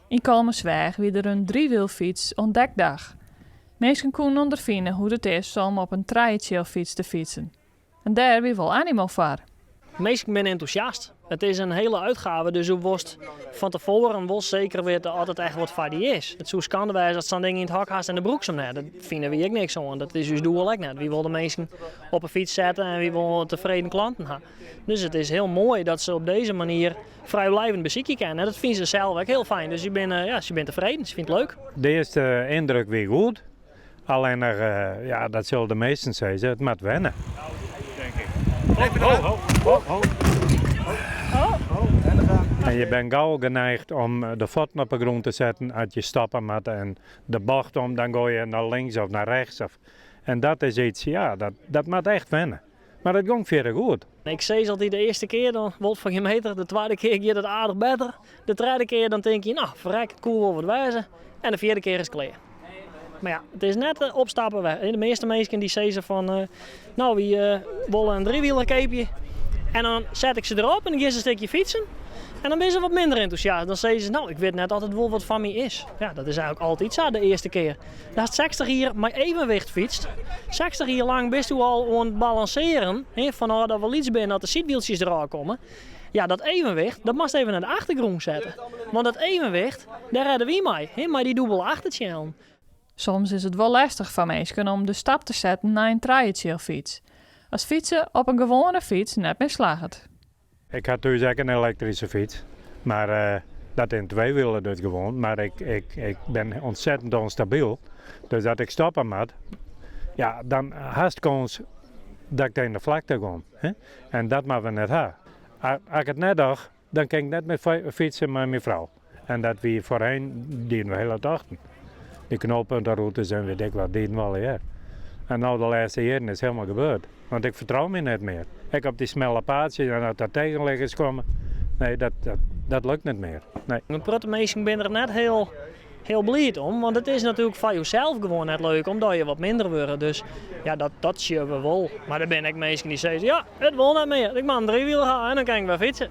Yn Kollumersweach wie der in driewielfyts ûntdekdag. Minsken koenen ûnderfine hoe't it is om op in trijetsjilfyts te fytsen. En dêr wie wol animo foar. Minsken binne entûsjast. It is in hiele útgave, dus do wolst fan tefoaren wol seker witte oft it echt wat foar dy is. It soe skande wêze ast sa'n ding yn it hok hast en do brûkst him net. Dat fine wy ek niks oan. Dat is ús doel ek net. Wy wolle de minsken op 'e fyts sette en wy wolle tefreden klanten ha. Dus it is hiel moai dat se op dizze manier frijbliuwend besykje kinne. En dat fine se sels ek hiel fijn. Dus se binne, ja, se binne tefreden, se fine it leuk. De earste yndruk wie goed. Allinnich, ja, dat sille de measten sizze, it moat wenne. En je bent gau geneigd om de fuotten op de grûn te setten as je stappe moatte en de bocht om, dan gean je nei links of nei rechts. Of, en dat is iets, ja, dat moat echt wenne. Mar it gong fierder goed. Ik sis altyd de earste kear dan wol it foar gjin meter, de twadde kear giet it aardich better, de tredde kear dan tink je, no ferrek, it koe wol wat wêze en de fjirde kear is it klear. Mar ja, it is net opstappen wer. De measte minsken dy sizze fan, no wy wolle in driewieler keapje en dan set ik se derop en dan gean se in stikje fytsen en dan binne se wat minder entûsjast. Dan sizze se, no ik wit net oft it wol wat foar my is. Ja, dat is eigentlik altyd sa de earste kear. Datst 60 jier mei evenwicht fytst. 60 jier lang bisto al oan it balansearjen, fanôf dat we lyts binne, dat de sydwieltsjes derôf komme. Ja, dat evenwicht, dat moatst even nei de achtergrûn sette. Want dat evenwicht, dêr rêde wy mei, mei dy dûbele achtertsjillen. Soms is it wol lestich foar minsken om de stap te setten nei in trijetsjilfyts. As fytse op in gewoane fyts net mear slagget. Ik ha thús ek in elektryske fyts, mar dat in tweewieler dus gewoan. Mar ik, ik, ik bin ontzettend onstabyl. Dus as ik stoppe moat, ja, dan hast kâns dat ik yn de flakte gean. Hè? En dat moatte we net ha. As ik it net doch, dan kin ik net mear fytse mei myn frou. En dat wie foarhinne, dienen we hiele tochten. Dy knooppuntenroutes en wit ik wat, dienen we allegear. En no de lêste jierren is hielendal gebeurd. Want ik fertrou my net mear. Ek op dy smelle paadsjes en as der tegenliggers komme, nee, dat, dat, dat lukt net mear. Nee. In protte minsken binne der net hiel, hiel bliid om, want it is natuerlik foar josels gewoan net leuk omdat je wat minder wurde. Dus ja, dat, dat sjogge we wol. Mar der binne ek minsken dy't sizze, ja, it wol net mear. Ik moat in driewieler ha en dan kin ik wer fytse.